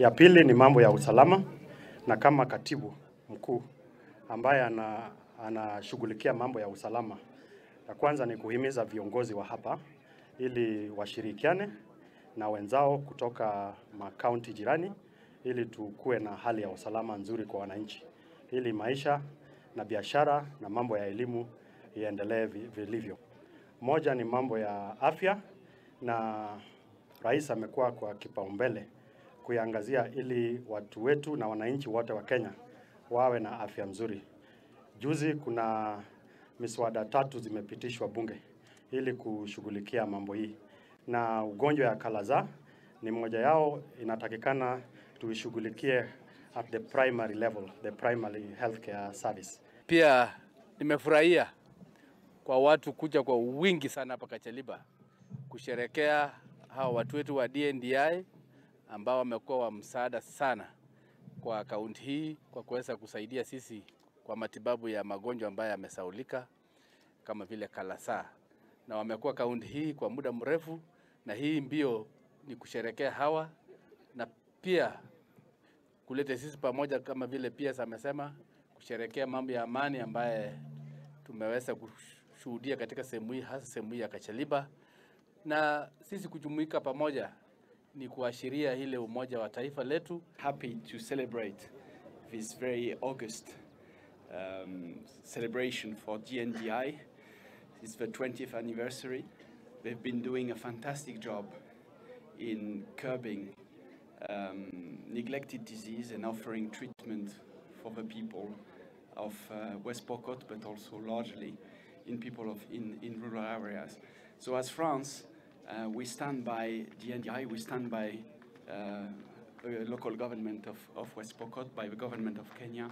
Ya pili ni mambo ya usalama, na kama katibu mkuu ambaye anashughulikia mambo ya usalama, ya kwanza ni kuhimiza viongozi wa hapa ili washirikiane na wenzao kutoka makaunti jirani ili tukue na hali ya usalama nzuri kwa wananchi, ili maisha na biashara na mambo ya elimu iendelee vilivyo. Moja ni mambo ya afya, na rais amekuwa kwa kipaumbele kuiangazia ili watu wetu na wananchi wote wa Kenya wawe na afya nzuri. Juzi kuna miswada 3 zimepitishwa bunge ili kushughulikia mambo hii, na ugonjwa ya kalaza ni moja yao, inatakikana tuishughulikie at the primary level, the primary healthcare service. Pia nimefurahia kwa watu kuja kwa wingi sana hapa Kacheliba kusherekea hawa watu wetu wa DNDi ambao wamekuwa wa msaada sana kwa kaunti hii kwa kuweza kusaidia sisi kwa matibabu ya magonjwa ambayo yamesaulika kama vile kalasa. Na wamekuwa kaunti hii kwa muda mrefu, na hii mbio ni kusherekea hawa na pia kuleta sisi pamoja, kama vile pia amesema, kusherekea mambo ya amani ambaye tumeweza kushuhudia katika sehemu hii, hasa sehemu hii ya Kacheliba. Na sisi kujumuika pamoja ni kuashiria ile umoja wa taifa letu. Happy to celebrate this very august celebration for DNDi. It's the 20th anniversary. They've been doing a fantastic job in curbing neglected disease and offering treatment for the people of West Pokot, but also largely in people in rural areas. So as France, we stand by DNDi, we stand by the local government of West Pokot, by the government of Kenya.